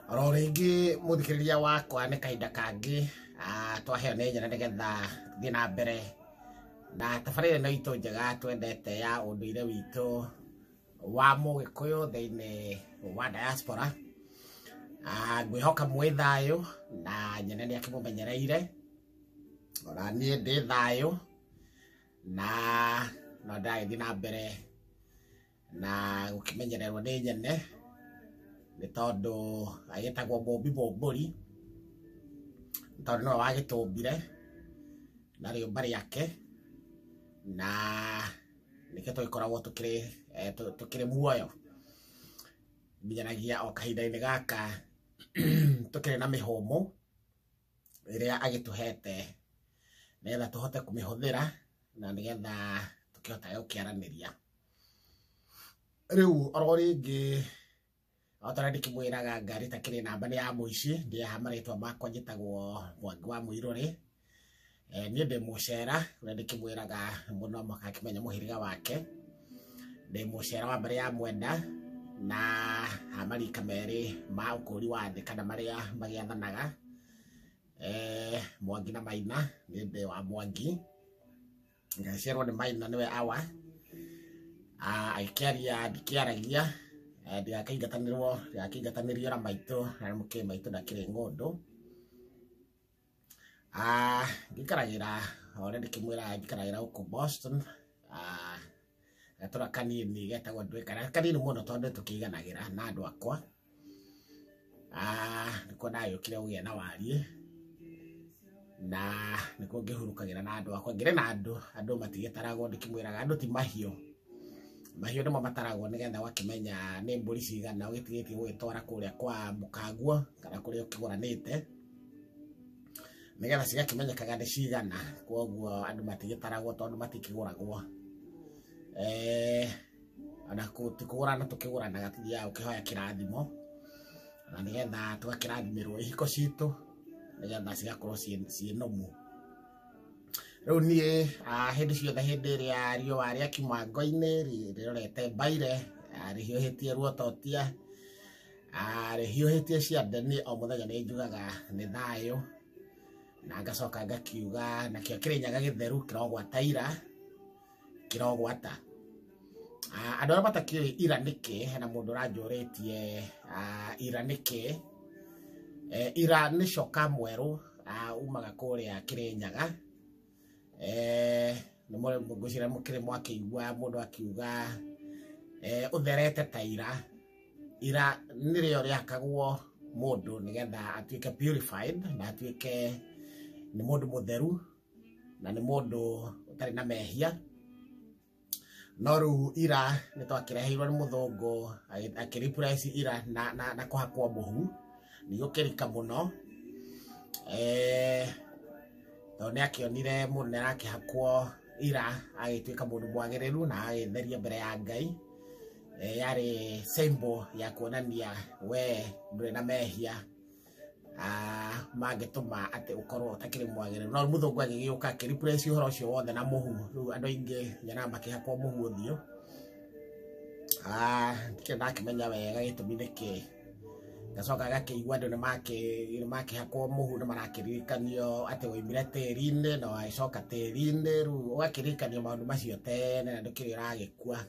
Oro rĩngĩ mũthikĩrĩria wakwa nĩ kahinda kangĩ twaheo nĩ nyene nĩgetha tũthiĩ na mbere na tabarĩra ĩno itũ njega twendete ya ũndũire witũ wa mũgĩkũyũ thĩinĩ wa diaspora. Ngwĩhoka mwĩ thayũ na nyene nĩ akĩmũmenyereire, ona niĩ ndĩ thayũ na no ndĩragĩthiĩ na mbere na gũkĩmenyererwo nĩ nyene nĩ tondũ agĩtagwo mũmbi mũmbũri, nĩ tondũ nĩwe wagĩtũmbire na rĩũmba rĩake, na nĩkĩo tũgĩkoragwo tũkĩrĩ tũkĩrĩ muoyo nginyanagia o kahinda-inĩ gaka tũkĩrĩ na mĩhũmũ ĩrĩa agĩtũhete nĩgetha tũhote kũmĩhũthĩra na nĩgetha tũkĩhotage gũkĩaranĩria. Rĩu oro rĩngĩ o ta ũrĩa ndĩkĩmwĩraga ngari ĩtakĩrĩ namba nĩ ya mũici, ndĩaha marĩtwa makwa njĩtagwo Mwangi wa Mũirũrĩ. Niĩ ndĩ mũcera ũrĩa ndĩkĩmwĩraga mũno mũhaka akĩmenya mũhĩrĩga wake. Ndĩ mũcera wa mbarĩ ya Mwenda na ha marika merĩ ma ũkũri wa thĩ kana marĩa magĩathanaga, Mwangi na Maina. Niĩ ndĩ wa Mwangi, ngaciarwo nĩ Maina nĩwe awa. Agĩkĩaria ndikĩaragia, ndigakĩingatanĩrwo ndigakĩingatanĩrio na maitũ na mũkĩ maitũ ndakĩrĩ ng'ũndũ. Ngikaragĩra o ũrĩa ndĩkĩmwĩraga, ngikaragĩra gũkũ Boston, gatũra kanini getagwo Ndwĩka, na kanini mũno tondũ tũkĩiganagĩra na andũ akwa. Nĩkuo ndagĩũkire kũgĩa na wariĩ na nĩkuo ngĩhurũkagĩra na andũ akwa. Ngĩrĩ na andũ, andũ matigĩtaragwo, ndĩkĩmwĩraga andũ ti mahiũ, mahiũ nĩmo mataragwo nĩgetha ũgakĩmenya nĩ mbũri cigana ũgĩtigĩtie gũgĩtwara kũrĩa kwa mũkaguo kana kũrĩa ũkĩgũranĩte, nĩgetha cigakĩmenyekaga nĩ cigana. Koguo andũ matigĩtaragwo tondũ matikĩgũragwo, ona ti kũgũrana tũkĩgũranaga, tũthiaga gũkĩhoya kĩrathimo na nĩgetha tũgakĩrathimĩrwo ihiko citũ nĩgetha cigakorwo ciĩ nũmu. Rĩu niĩ hĩndĩ ciothe hĩndĩ ĩrĩa riũa rĩakiuma ngo-inĩ rĩrorete mbaire, rĩhiũhĩtie ruototia, rĩhiũhĩtie ciande, niĩ o mũthenya nĩ njugaga nĩ thayũ, na ngacoka ngakiuga nakĩo Kĩrĩnyaga gĩtheru kĩrogwata ira, kĩrogwata. Andũ arĩa matakĩũĩ ira nĩkĩ, hena mũndũ ũranjũrĩtie ira nĩkĩ. Ira nĩ coka mwerũ umaga kũrĩa Kĩrĩnyaga. Ngwĩciria mũkĩrĩ mwakĩigua mũndũ akiuga ũtherete ta ira. Ira nĩrĩo rĩakagwo mũndũ nĩgetha atuĩke purified na atuĩke nĩ mũndũ mũtheru na nĩ mũndũ ũtarĩ na mehia. No rĩu ira nĩ twakĩreheirwo nĩ mũthũngũ akĩ replace ira na kũhakwo mũhu, ndigũkĩrika mũno, tondũ nĩ akĩonire mũndũ nĩ arakĩhakwo ira agĩtuĩka mũndũ mwagĩrĩru na agĩtheria mbere ya Ngai. Yarĩ symbol ya kuonania we ndũrĩ na mehia mangĩtũma atĩ ũkorwo ũtakĩrĩ mwagĩrĩru. No mũthũngũ agĩgĩũka akĩ replace ũhoro ũcio wothe na mũhu. Rĩu andũ aingĩ nyonaga makĩhakwo mũhu ũthiũ. Ndikĩrĩ ndakĩmenya wega gĩtũmi nĩkĩ. Ngacoka ngakĩigua andũ nĩ makĩhakwo mũhu nĩ marakĩririkanio atĩ waumire tĩri-inĩ na wagĩcoka tĩri-inĩ. Rĩu ũgakĩririkanio maũndũ macio tene na ndũkĩrĩ ũragĩkua.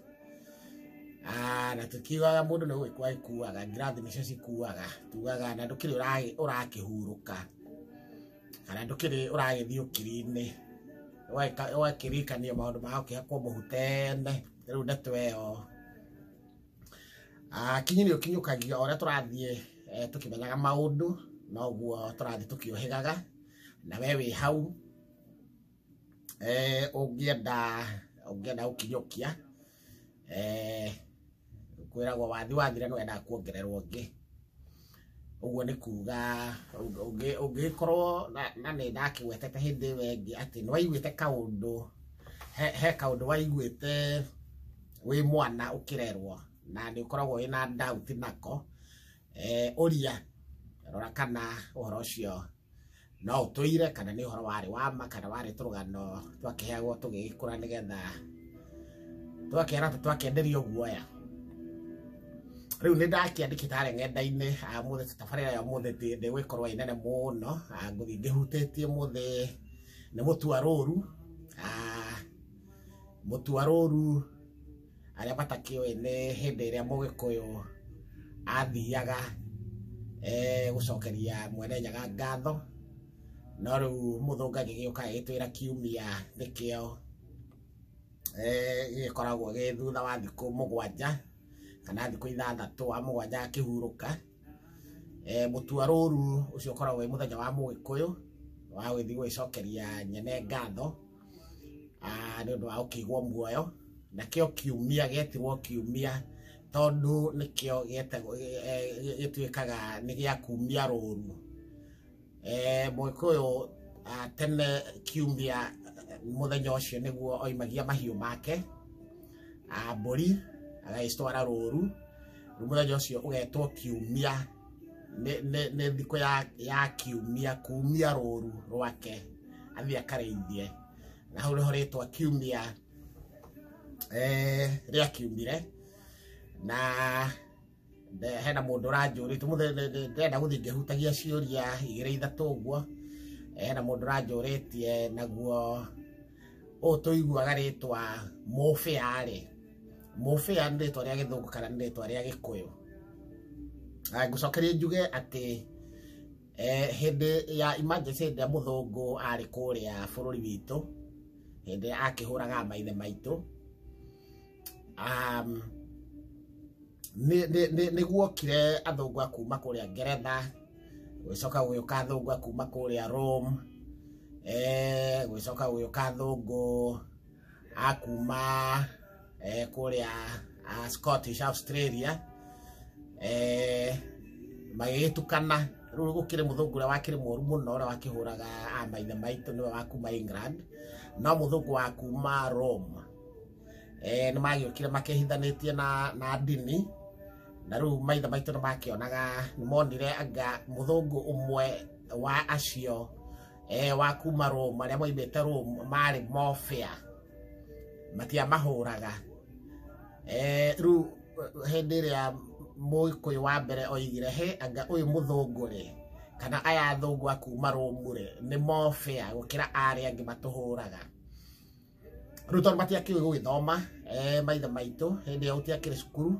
Na tũkiugaga mũndũ nĩ gũgĩkua agĩkuaga, ngirathi nĩcio cikuaga, tugaga na ndũkĩrĩ ũrakĩhurũka kana ndũkĩrĩ ũragĩthiĩ ũkiri-inĩ, ũgakĩririkanio maũndũ ma gũkĩhakwo mũhu tene. Rĩu ndeto ĩyo kinyi nĩ ũkinyũkagio o ũrĩa tũrathiĩ tũkĩmenyaga maũndũ, noguo tũrathiĩ tũkĩũhĩgaga. Na we wĩ hau, ũngĩenda gũkinyũkia, kwĩragwo wathi wathira nĩ wendaga kuongererwo ũngĩ. Ũguo nĩ kuga ũngĩgĩkorwo na nĩ ndakĩgwetete hĩndĩ ĩyo ĩngĩ atĩ nĩ waiguĩte kaũndũ, he kaũndũ waiguĩte wĩ mwana ũkĩrerwo na nĩ ũkoragwo wĩna doubt nako, ũria rora kana ũhoro ũcio no ũtũire kana nĩ ũhoro warĩ wa ma kana warĩ tũrũgano twakĩheagwo tũgĩgĩkũra nĩgetha twakĩara twakĩenderio guoya. Rĩu nĩ ndakĩandĩkĩte harĩa ng'enda-inĩ mũthĩ tabarĩra ya mũthĩ ndĩgũgĩkorwo ĩ nene mũno, ngũthiĩ ngĩhutĩtie mũthĩ nĩ mũtua rũru. Mũtua rũru arĩa matakĩũĩ nĩ hĩndĩ ĩrĩa mũgĩkũyũ athiaga gũcokeria Mwene Nyaga ngatho, no rĩu mũthũngũ agĩgĩũka agĩtwĩra kiumia nĩkĩo gĩgĩkoragwo gĩ thutha wa thikũ 7 kana thikũ 6 wa 7 akĩhurũka. Mũtua rũru ũcio ũkoragwo wĩ mũthenya wa mũgĩkũyũ wa gũthiĩ gũgĩcokeria nyene ngatho nĩ ũndũ wa gũkĩigwo muoyo. Nakĩo kiumia gĩetirwo kiumia tondũ nĩkĩo gĩtuĩkaga nĩ gĩa kumia rũru. Mũgĩkũyũ tene kiumia mũthenya ũcio nĩguo oimagia mahiũ make, mbũri agagĩcitwara rũru. Rĩu mũthenya ũcio ũgetwo kiumia, nĩ thikũ ya kiumia, kumia rũru rwake athiĩ akarĩithie. Na hau nĩho rĩtwa kiumia rĩakiumire. Na hena mũndũ ũranjũrĩtie ndĩrenda gũthiĩ ngĩhutagia ciũria 2 3 ũguo. Hena mũndũ ũranjũrĩtie naguo ũũ tũiguaga rĩtwa mũbĩa rĩ, mũbĩa nĩ rĩtwa rĩa gĩthũngũ kana nĩ rĩtwa rĩa gĩkũyũ? Ngũcokerie njuge atĩ hĩndĩ ya emergency, hĩndĩ ĩrĩa mũthũngũ arĩ kũrĩa bũrũri witũ, hĩndĩ ĩrĩa akĩhũraga maithe maitũ, nĩ guokire athũngũ a kuma kũrĩa Ngeretha, gũgĩcoka gũgĩũka athũngũ a kuma kũrĩa Rome, gũgĩcoka gũgĩũka athũngũ a kuma kũrĩa Scottish Australia, magĩgĩtukana. Rĩu gũkĩrĩ mũthũngũ ũrĩa wakĩrĩ mũru mũno, ũrĩa wakĩhũraga maithe maitũ, nĩwe wa kuma England, no mũthũngũ wa kuma Rome nĩ magĩũkire makĩhithanĩtie na ndini. Na rĩu maithe maitũ nĩ makĩonaga, nĩ monire anga mũthũngũ ũmwe wa acio wa kuma Rome, arĩa moimĩte Rome, marĩ mobĩa, matiamahũraga. Rĩu hĩndĩ ĩrĩa mũgĩkũyũ wa mbere oigire, he anga ũyũ mũthũngũ rĩ, kana aya athũngũ a kuma Rome rĩ, nĩ mobĩa gũkĩra arĩa angĩ matũhũraga. Rĩu tondũ matiakĩũĩ gũgĩthoma, maithe maitũ hĩndĩ ĩyo gũtiakĩrĩ cukuru,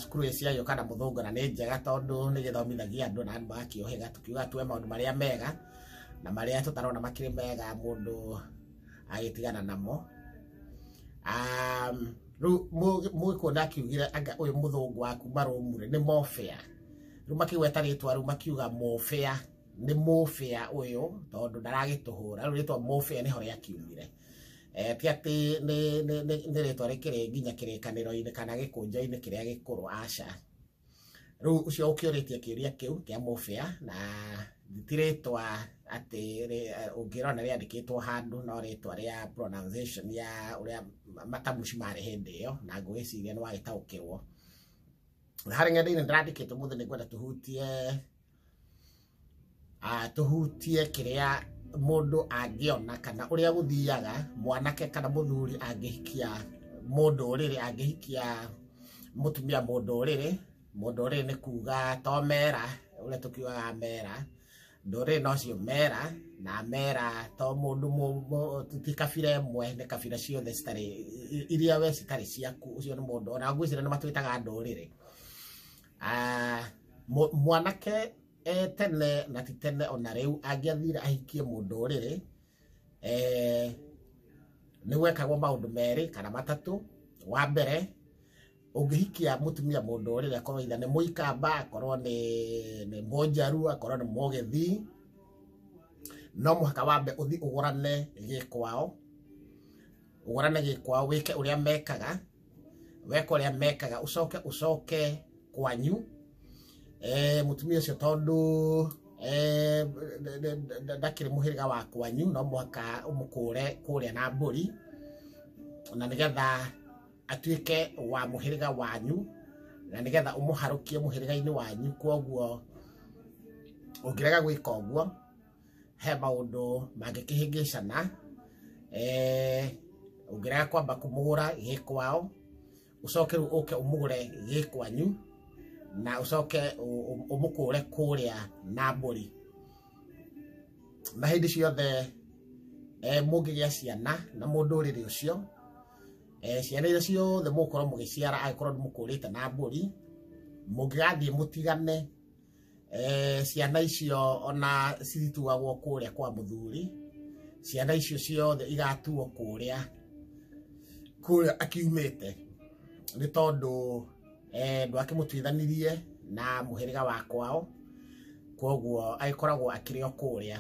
cukuru ĩciagĩũka na mũthũngũ, na nĩ njega tondũ nĩ gĩthomithagia andũ na andũ magakĩũhĩga, tũkiuga tuoe maũndũ marĩa mega na marĩa tũtarona makĩrĩ mega mũndũ agĩtigana namo. Rĩu mũgĩkũyũ nĩakiugire anga ũyũ mũthũngũ wa kuma Rome rĩ, nĩ mobĩa. Rĩu makĩgweta rĩtwa rĩu makiuga mũbĩa, nĩ mũbĩa ũyũ tondũ ndaragĩtũhũra. Rĩu rĩtwa mũbĩa nĩho rĩakiumire. Ti atĩ nĩ rĩtwa rĩkĩrĩ nginya kĩrĩkanĩro-inĩ kana gĩkũnjo-inĩ kĩrĩa gĩkũrũ, aca. Rĩu ũcio ũkĩũrĩtie kĩũria kĩu kĩa mũbĩa, na ti rĩtwa atĩ ũngĩrona rĩandĩkĩtwo handũ, no rĩtwa rĩa pronunciation ya ũrĩa matamuci marĩ hĩndĩ ĩyo, na ngwĩciria nĩ wagĩtaũkĩrwo. Na harĩ ng'enda-inĩ ndĩrandĩkĩte mũthĩ, nĩ ngwenda tũhutie kĩrĩa mũndũ angĩona kana ũrĩa gũthiaga mwanake kana mũthuri angĩhikia mũndũrĩrĩ, angĩhikia mũtumia mũndũrĩrĩ. Mũndũrĩrĩ nĩ kuga to mera, ũrĩa tũkiugaga mera, ndũrĩrĩ nocio mera, na mera to mũndũ ti kabira ĩmwe, nĩ kabira ciothe citarĩ iria we citarĩ ciaku, ũcio nĩ mũndũ. Ona ngwĩciria nĩ matwĩtaga ndũrĩrĩ. Mwanake tene na ti tene ona rĩu angĩathire ahikie mũndũrĩrĩ, nĩ gwekagwo maũndũ 2 kana 3. Wa mbere, ũngĩhikia mũtumia mũndũrĩrĩ, akorwo either nĩ mũikamba, akorwo nĩ mũnjaru, akorwo nĩ mũgĩthii, no mũhaka wambe ũthiĩ ũgũrane gĩkwao, ũgũrane gĩkwao, wĩke ũrĩa mekaga, weka ũrĩa mekaga, ũcoke ũcoke kwanyu. Mũtumia ũcio tondũ ndakĩrĩ mũhĩrĩga wa kwanyu, no mũhaka ũmũkũre kũrĩa na mbũri, na nĩgetha atuĩke wa mũhĩrĩga wanyu, na nĩgetha ũmũharũkie mũhĩrĩga-inĩ wanyu. Kwoguo ũngĩrega gwĩka ũguo, he maũndũ mangĩkĩhĩngĩcana. Ũngĩrega kwamba kũmũgũra gĩkwao, Ũcoke rĩu ũke ũmũgũre gĩkwanyu na ũcoke ũmũkũre kũrĩa na mbũri. Na hĩndĩ ciothe mũngĩgĩa ciana na mũndũrĩrĩ ũcio, ciana iria ciothe mũgũkorwo mũgĩciara angĩkorwo nĩ mũkũrĩte na mbũri, mũngĩgathiĩ mũtigane, ciana icio ona cituagwo kũrĩa kwa mũthuri, ciana icio ciothe igatuo kũrĩa kũrĩa akiumĩte, nĩ tondũ ndwakĩmũtuithanirie na mũhĩrĩga wa kwao, koguo agĩkoragwo akĩrĩ o kũrĩa.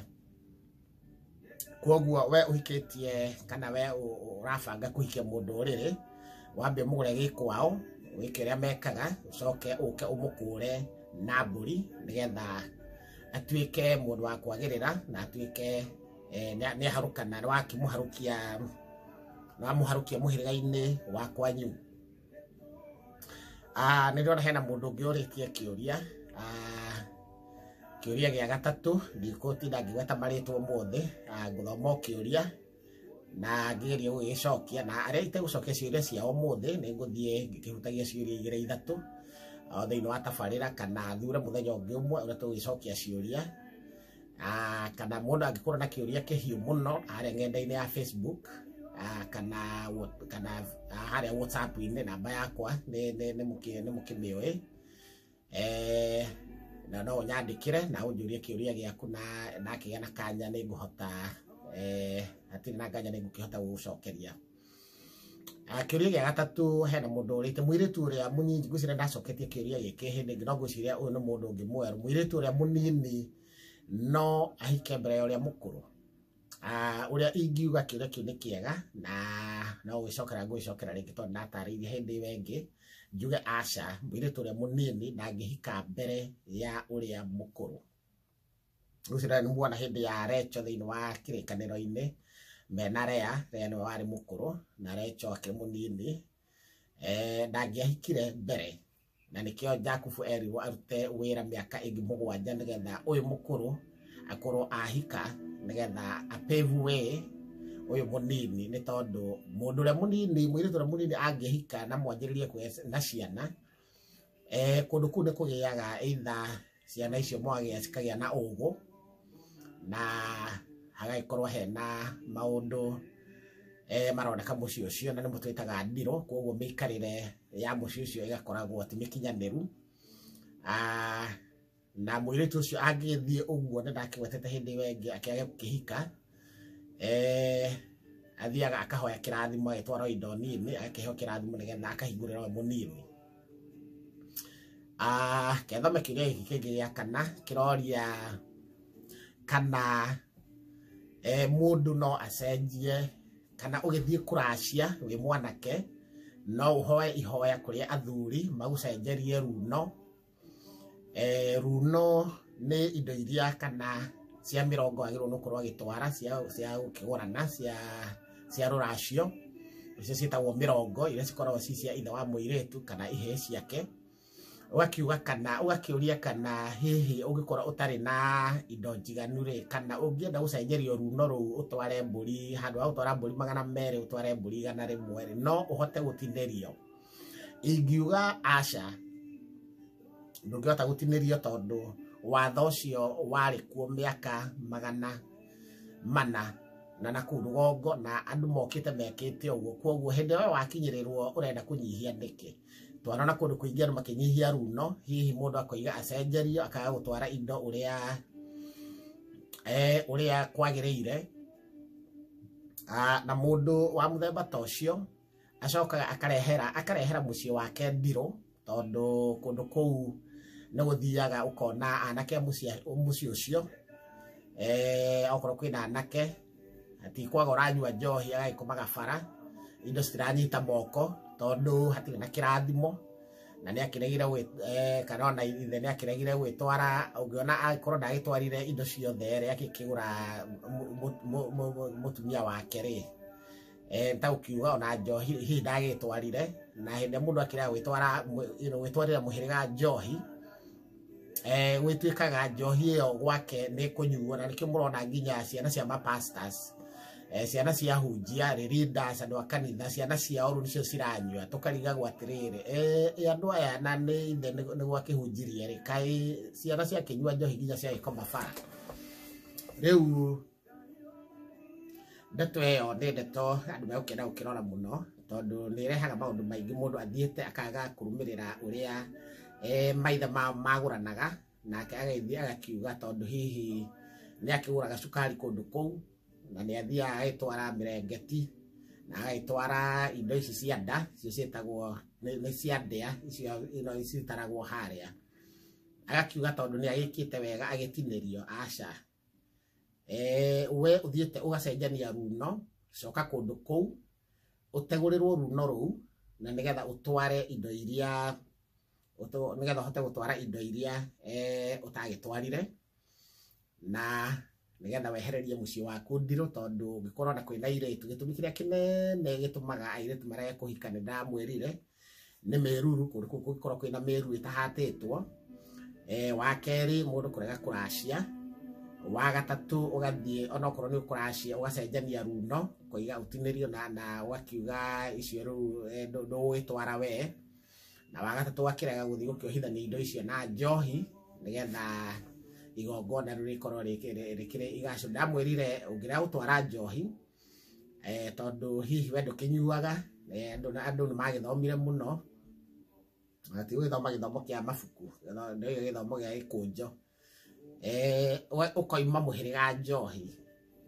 Koguo we ũhikĩtie kana we ũrabanga kũhikia mũndũ ũrĩrĩ, wambe ũmũgũre gĩkwao, wĩke ũrĩa mekaga, ũcoke ũke ũmũkũre na mbũri nĩgetha atuĩke mũndũ wa kwagĩrĩra na atuĩke nĩ aharũkana, nĩ wakĩmũharũkia, nĩ wamũharũkia mũhĩrĩga-inĩ wa kwanyu. Nĩ ndĩrona hena mũndũ ũngĩ ũrĩtie kĩũria, kĩũria gĩa gatatũ, ndikũtinda ngĩgweta marĩtwa ũmũthĩ, ngũthoma o kĩũria na ngĩgerie gũgĩcokia, na arĩa itegũcokia ciũria cia ũmũthĩ nĩ ngũthiĩ ngĩkĩhutagia ciũria igĩrĩ ithatũ thĩinĩ wa tabarĩra, kana thure mũthenya ũngĩ ũmwe ũrĩa tũgũgĩcokia ciũria. Kana mũndũ angĩkorwo na kĩũria kĩhiũ mũno harĩa ng'enda-inĩ ya Facebook, kana harĩa WhatsApp-inĩ, namba yakwa nĩ mũkĩmĩũĩ, na no ũnyandĩkĩre na ũnjũrie kĩũria gĩaku, na nakĩgĩa na kanya nĩ ngũhota, hatirĩ na nganja nĩ ngũkĩhota gũgũcokeria. Kĩũria gĩa gatatũ, hena mũndũ ũrĩte mũirĩtu ũrĩa mũnyinyi, ngwĩciria ndacoketie kĩũria gĩkĩ hĩndĩ ĩngĩ, no ngwĩciria ũyũ nĩ mũndũ ũngĩ mwerũ. Mũirĩtu ũrĩa mũnini no ahike mbere ya ũrĩa mũkũrũ? Ũrĩa ingiuga kĩũria kĩu nĩ kĩega na no gwĩcokera ngũgĩcokera rĩngĩ tondũ ndatarĩirie hĩndĩ ĩyo ĩngĩ, njuge aca, mũirĩtu ũrĩa mũnini ndangĩhika mbere ya ũrĩa mũkũrũ. Ũcio nĩ muona hĩndĩ ya Recho thĩinĩ wa kĩrĩkanĩro-inĩ, mena Lea, Lea nĩwe warĩ mũkũrũ na Recho akĩrĩ mũnini, ndangĩahikire mbere, na nĩkĩo Jakubu erirwo arute wĩra mĩaka ĩngĩ 7 nĩgetha ũyũ mũkũrũ akorwo ahika, nĩgetha a pave way ũyũ mũnini, nĩ tondũ mũndũ ũrĩa mũnini, mũirĩtu ũrĩa mũnini angĩhika na mwanjĩrĩrie kũgĩa na ciana, kũndũ kũu nĩ kũgĩaga either ciana icio mwagĩa cikagĩa na ũgũ, na hagagĩkorwo hena maũndũ maroneka mũciĩ ũcio, na nĩmo twĩtaga ndirũ, koguo mĩikarĩre ya mũciĩ ũcio ĩgakoragwo ti mĩkinyanĩru. Na mũirĩtu ũcio angĩthiĩ ũguo, nĩ ndakĩgwetete hĩndĩ ĩyo ĩngĩ, akĩage gũkĩhika, athiaga akahoya kĩrathimo, agĩtwarwo indo nini, agakĩheo kĩrathimo nĩgetha akahingũrĩra we mũnini. Kethome kĩũria gĩkĩ kĩngĩ gĩa kana, kĩroria kana mũndũ no acenjie, kana ũgĩthiĩ kũracia wĩ mwanake no ũhoe ihoya kũrĩ athuri magũcenjerie runo. Runo nĩ indo iria kana cia mĩrongo agĩrĩirwo nĩ gũkorwo agĩtwara cia gũkĩgũrana, cia rũracio, icio ciĩtagwo mĩrongo, iria cikoragwo ci cia ithe wa mũirĩtu kana ihĩĩ ciake. Ũgakiuga kana ũgakĩũria kana hihi ũngĩkorwo ũtarĩ na indo njiganu rĩ, kana ũngĩenda gũcenjerio runo rũu ũtware mbũri, handũ ha gũtwara mbũri 200 ũtware mbũri 100 rĩ, no ũhote gũtinĩrio? Ingiuga aca, ndũngĩhota gũtinĩrio, tondũ watho ũcio warĩ kuo mĩaka 400 na nakũu rũgongo, na andũ mokĩte mekĩte ũguo. Koguo hĩndĩ ĩyo wakinyĩrĩrwo ũrenda kũnyihia nĩkĩ? Twarona kũndũ kũingĩ andũ makĩnyihia runo, hihi mũndũ akoiga acenjerio akaga gũtwara indo ũrĩa ũrĩa kwagĩrĩire. Na mũndũ wa mũthemba ta ũcio acokaga akarehera mũciĩ wake ndirũ, tondũ kũndũ kũu nĩ gũthiaga ũkona anake a mũciĩ ũcio, okorwo kwĩna anake ti kwaga ũranyua njohi agagĩkomaga bara, indo citiranyita moko tondũ hatirĩ na kĩrathimo, na nĩ akĩregire kana ona ithe nĩ akĩregire gwĩtwara, ũngĩona angĩkorwo ndagĩtwarire indo ciothe rĩ, akĩkĩgũra mũtumia wake rĩ, ta ũkiuga ona njohi hihi ndagĩtwarire, na hĩndĩ ĩrĩa mũndũ akĩrega gwĩtwarĩra mũhĩrĩga njohi, gwĩtuĩkaga njohi ĩyo gwake nĩ kũnyuo, na nĩkĩo mũrona nginya ciana cia mapastors Ciana cia hunjia leaders andũ a kanitha ciana ciao rĩu nĩcio ciranyua tũkarigagwo atĩrĩrĩ andũ aya na nĩ ithe nĩ gwakĩhunjirie rĩ kaĩ ciana ciakĩnyua njohi nginya ciagĩkoma bara. Rĩu ndeto ĩyo nĩ ndeto andũ megũkĩenda gũkĩrora mũno tondũ nĩ ĩrehaga maũndũ maingĩ mũndũ athiĩte akaga kũrũmĩrĩra ũrĩa maithe magũranaga nake agĩthiĩ agakiuga tondũ hihi nĩ akĩgũraga cukari kũndũ kũu na nĩ athiaga agĩtwara mĩrengeti na agagĩtwara indo ici cia nda icio ciĩtagwo nĩ cia ndĩa icio citaragwo harĩa agakiuga tondũ nĩ agĩkĩte wega agĩtinĩrio aca. We ũthiĩte ũgacenjania runo coka kũndũ kũu ũtegũrĩrwo runo rũu na nĩgetha ũtware indo iria nĩgetha ũhote gũtwara indo iria ũtagĩtwarire na nĩgetha wehererie mũciĩ waku ndirũ tondũ ũngĩkorwo na kwĩna airĩtu gĩtũmi kĩrĩa kĩnene gĩtũmaga airĩtu marege kũhika nĩ ndamwĩrire nĩ mĩruru kũndũ kũu kũngĩkorwo kwĩna mĩruru ĩtahatĩtwo. Wa kerĩ mũndũ kũrega kũracia. Wa gatatũ ũgathiĩ onokorwo nĩ ũkũracia ũgacenjania runo ũkoiga ũtinĩrio na ũgakiuga icio rĩu ndũgũgĩtwara we. Na wa gatatũ ũgakĩrega gũthiĩ gũkĩohithania indo icio na njohi nĩgetha igongona rĩu rĩkorwo rĩkĩrĩ igacu. Ndamwĩrire ũngĩrega gũtwara njohi tondũ hihi we ndũkĩnyuaga andũ nĩ magĩthomire mũno ti gũgĩthoma gĩthomo kĩa mabuku nĩ gĩthomo gĩa gĩkũnjo ũkoima mũhĩrĩga njohi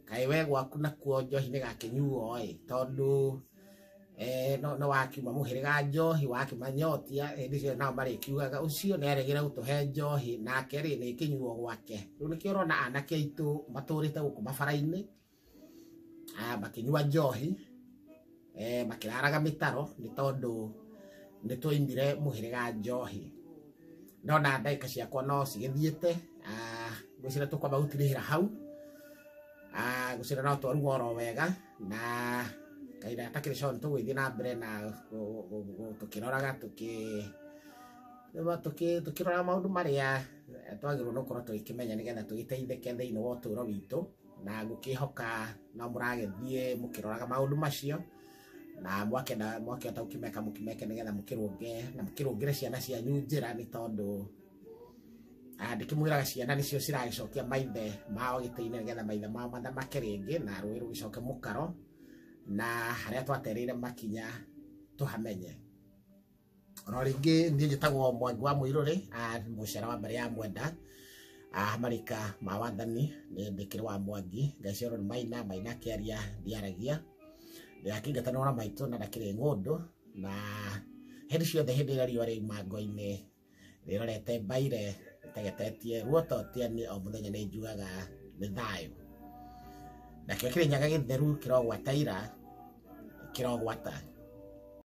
kaĩ we gwaku nakuo njohi nĩ gakĩnyuo ĩ tondũ no wakiuma mũhĩrĩga njohi wakimanyotia hĩndĩ cio nao marĩkiugaga ũcio nĩ aregire gũtũhe njohi nake rĩ nĩ kĩnyuo gwake. Rĩu nĩkĩo ũrona anake aitũ matũrĩte gũkũ mabara-inĩ makĩnyua njohi makĩraraga mĩtaro nĩ tondũ nĩ twaimire mũhĩrĩga njohi. Ndona ndagĩka ciakwa no cigĩthiĩte ngwĩciria tũkwamba gũtirihĩra hau ngwĩciria no twaruga oro wega na kahinda gatakĩrĩ coro tũgũgĩthiĩ na mbere na tũkĩroraga tũkĩroraga maũndũ marĩa twagĩrĩirwo nĩ gũkorwo tũgĩkĩmenya nĩgetha tũgĩteithĩke thĩinĩ wa ũtũũro witũ na ngũkĩhoka no mũragĩthiĩ mũkĩroraga maũndũ macio na mwakĩenda mwakĩhota gũkĩmeka mũkĩmeke nĩgetha mũkĩrũnge na mũkĩrũngĩre ciana cianyu njĩra nĩ tondũ ndĩkĩmwĩraga ciana nĩcio ciragĩcokia maithe mao gĩtĩ-inĩ nĩgetha maithe mao mathamake rĩngĩ na rũĩ rũgĩcoke mũkaro na harĩa twatereire makinya tũhamenye. Oro rĩngĩ niĩ njĩtagwo Mwangi wa Mũirũrĩ mũcera wa mbarĩ ya Mwenda marika ma wathani nĩ ndĩkĩrĩ wa Mwangi Ngai cioro nĩ maina maina akĩaria ndiaragia ndĩrakĩingatanwo na maitũ na ndakĩrĩ ng'ũndũ na hĩndĩ ciothe hĩndĩ ĩrĩa riũa rĩauma ngo-inĩ rĩrorete mbaire rĩtegetetie ruototia o mũthenya nĩ njugaga nĩ thayũ. Nakĩo Kĩrĩnyaga gĩtheru kĩrogwata ira kĩrogwata.